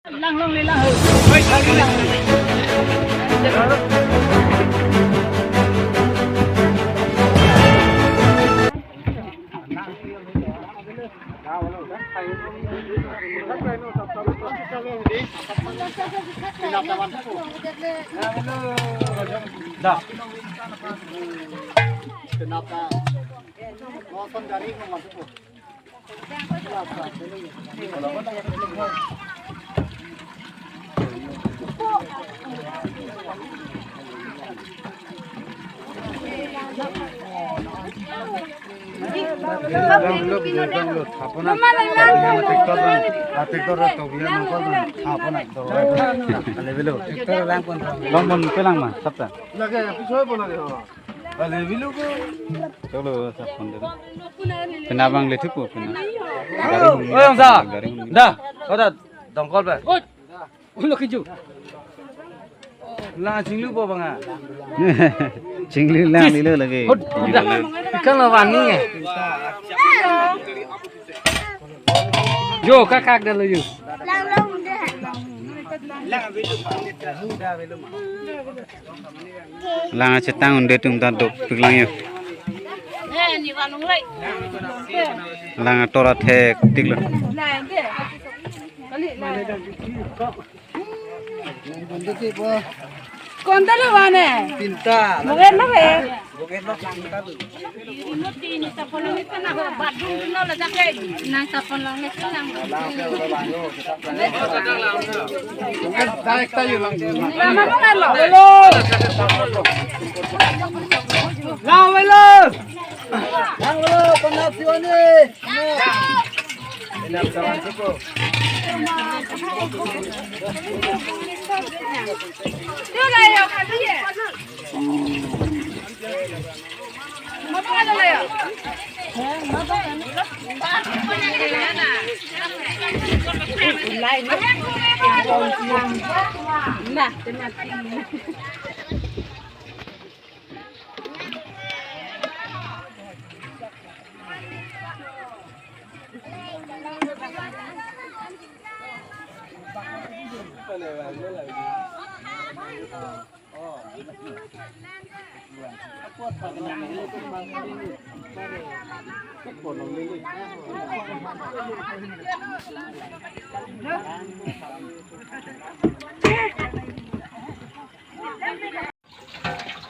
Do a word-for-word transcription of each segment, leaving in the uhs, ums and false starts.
Download, download. Apona, apona TikTok, ah, TikTok ra to biya nang ko apona to. Ale belo. Long mon pelang ma, sabta. Lage, piso pon lage ho. Ale belo ko. Cholo, sab phone de. Pina bang le thupo, pina. Gari hum. Oi, Ongsa. Gari hum. Da, oda, dongkol pe. Oi. Ulo kiju. La chinglu po bang a. Chinglu lang lilo lagi. Hot, udah. Ikan lo wani ya. Yo, kakak dah lo yo. Lang chetang unde atum ta dopik lang yo. Lang ator athektik lo. Konta lo mane? Tinta. Bukan lo ya? Bukan lo, tinta lo. Nang sapon long ni lang. Lang, lang, lang, lang. Lang, lang, lang. Lang, lang, lang. Lang, lang, lang. Pernah siwani.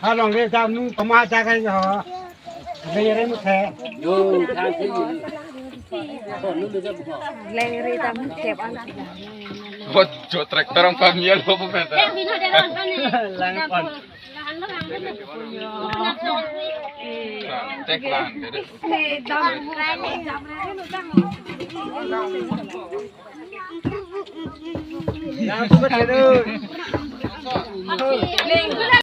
Halong re dam nu toma jaga yo. Re re mu the. Yo, thank you. Leng re dam nu kep anak. Bot jo tractor ang pamial ho po peta. Lang pon. Tek lang, dede.